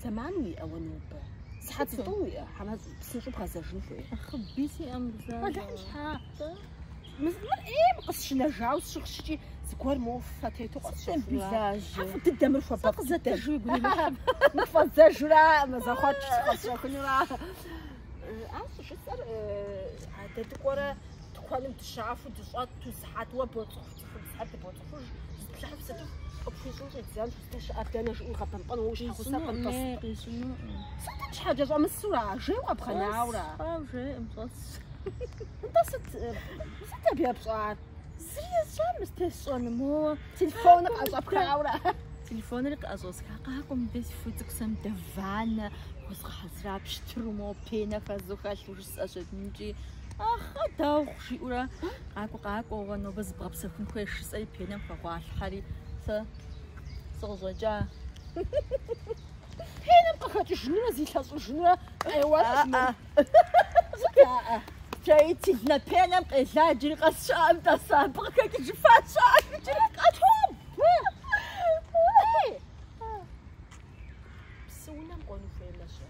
Зэман уиӏэ уэ нобэ? Сыхьэт зытӏу уиӏэ? Хьэмэ псынщӏэу бгъэзэжын хуей? Хъыби сиӏэм бзаджэ. Алыхьым щхьа. Мыр ӏейм къысщынэжауэ сщыгъщ икӏи зыгуэр моуэ фэ тету къэсщэхунура? Билажьэ. Хьэ фӏы дыдэ мыр хуабэфӏ Сэ къызэтэжу игу иримыхьым. Ныфӏэдзэжура, мэзэхъуэкӏ къэсщэхунура? Ар щӏыжысӏэр дэ дыкӏуэрэ тыкуэным дыщахуу дыщӏэту сыхьэт уэ боцӏыху цӏыхубзхэр дыбоцӏыхуж, зыплъыхьу сыту къыпхуищӏын щӏидзэнщ, здэщыӏэр дэнэ жиӏэу игъэбэмпӏэн уэ уи щхьэгъусэр къымтӏыс. Къищӏынукъым. Сытым щхьэкӏэ щӏэмысура, жейуэ къэбгъэнаура? Щӏэс, жейкъым, щӏэсщ. Нтӏэ сыт, сыт абы епщӏар? Зыри есщӏам мы тесщӏэну, моуэ. Телефоныр къыӏэщӏэпхаура? Телефонри къыӏэщӏэсха, къакӏуэ мыбдеж си фо цӏыкӏу сэ мыдэ ваннэ хуэзгъэхьэзыра пщтыру моуэ пенэ хэзу хэлъу жысӏэщ икӏи. Ахъэ, дауэ жиӏэурэ, къакӏуэ, къакӏуэ, уэ нобэ зыбгъэпсэхун хуейщ жысӏэри пенэм хэгъуалъхьэри сэ сыкъыщӏэкӏа. Пенэм къыхэкӏыжынурэ зилъэщӏыжынурэ къеуэнущ мыр. Сыт аӏэ? Строительнэ пенэм къела иджыри къэс щыӏэм тӏасэ, абы къыхэкӏыжыфа щыӏэм иджыри къэс. Псыунэм кӏуэну хуеймэ-щэ?